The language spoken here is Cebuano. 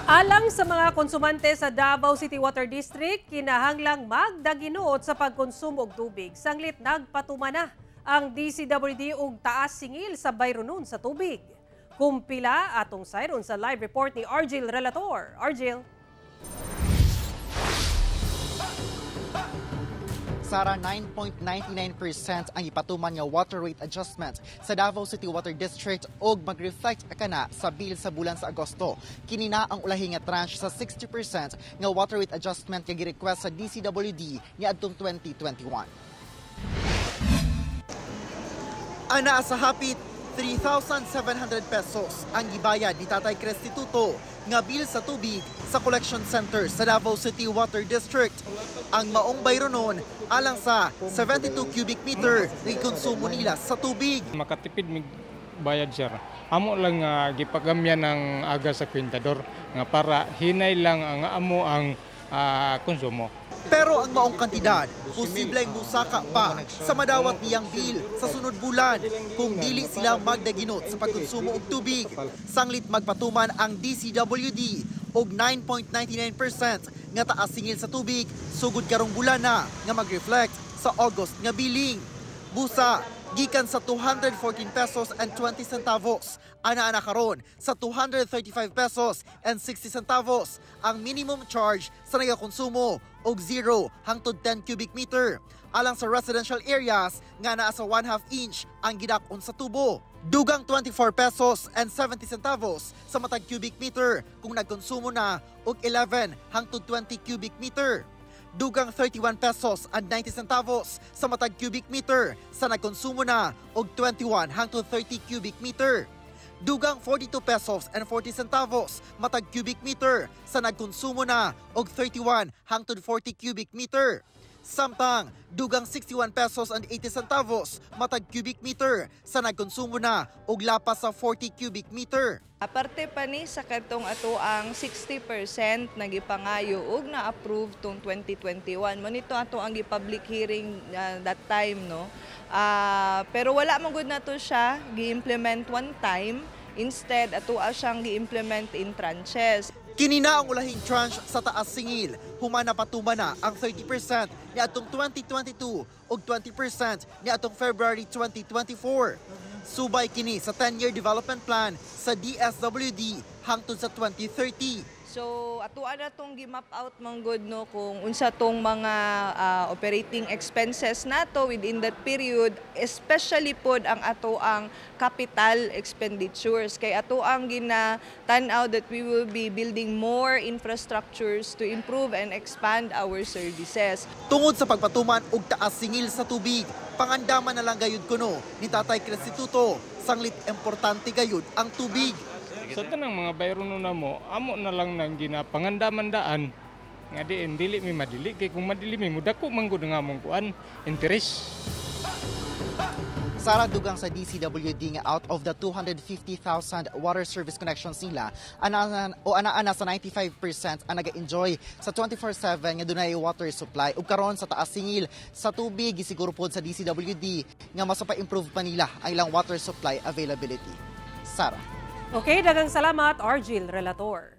Alang sa mga konsumante sa Davao City Water District, kinahanglang magdaginot sa pagkonsumo og tubig. Sanglit nagpatuman na ang DCWD og taas singil sa bayronon sa tubig. Kumpila atong sayron sa live report ni Argil Relator. Argil. Sara, 9.99% ang ipatuman nga water rate adjustment sa Davao City Water District og mag-reflect kana sa bill sa bulan sa Agosto. Kini na ang ulahi nga tranche sa 60% nga water rate adjustment nga gi-request sa DCWD niadtong 2021. Ana sa hapit 3,700 pesos ang gibayad ni Tatay Restituto nga bill sa tubig sa collection center sa Davao City Water District. Ang maong bayronon alang sa 72 cubic meter na gikonsumo nila sa tubig. Makatipid mig bayad, sir. Amo lang nga gipagamyan ng aga sa kwintador nga para hinay lang ang amo ang konsumo. Pero ang maong kantidad, posibleng musaka pa sa madawat niyang bill sa sunod bulan kung dili sila magdaginot sa pagkonsumo og tubig. Sanglit magpatuman ang DCWD og 9.99% nga taas singil sa tubig sugod karong bulan na nga mag-reflect sa August nga billing. Busa, gikan sa 214 pesos and 20 centavos, ana-ana karon sa 235 pesos and 60 centavos ang minimum charge sa nagakonsumo og 0 hangtod 10 cubic meter alang sa residential areas nga naa sa 1/2 inch ang gidak-on sa tubo. Dugang 24 pesos and 70 centavos sa matag cubic meter kung nagkonsumo na og 11 hangtod 20 cubic meter. Dugang 31 pesos and 90 centavos sa matag cubic meter sa nagkonsumo na og 21 hangtod 30 cubic meter. Dugang 42 pesos and 40 centavos matag cubic meter sa nagkonsumo na og 31 hangtod 40 cubic meter. Samtang dugang 61 pesos and 80 centavos matag cubic meter sa nagkonsumo na og lapas sa 40 cubic meter. Aparte pa ni sa kadtong ato ang 60% nga gipangayo ug na-approve tong 2021. Mo nito ato ang gi-public hearing that time, no. Pero wala man gud nato siya gi-implement one time. Instead, ato siyang gi-implement in tranches. Kini na ang ulahing tranche sa taas singil. Human napatuman na ang 30% niadtong 2022 ug 20% niadtong February 2024. Subay kini sa 10-year development plan sa DSWD hangtod sa 2030. So atoa na tong gi-map out man gud, no, kung unsa tong mga operating expenses nato within that period, especially pod ang ato ang capital expenditures, kay ato ang gina-tan-aw that we will be building more infrastructures to improve and expand our services. Tungod sa pagpatuman og taas singil sa tubig, pangandaman na lang gayud kuno ni Tatay Restituto, sanglit importante gayud ang tubig. Sa tanang mga bayronon na mo, amo na lang nang ginapangandaman daan nga diin dili mi madili, kay kung madili mi mudako man gud nga among kuan interest. Sara, dugang sa DCWD nga out of the 250,000 water service connections nila, ana o ana-ana sa 95% ang naga-enjoy sa 24/7 nga dunay water supply. Ug karon sa taas singil sa tubig, gisiguro pod sa DCWD nga mas pa-improve pa nila ang ilang water supply availability. Sara. Okay, daghang salamat, Argil Relator.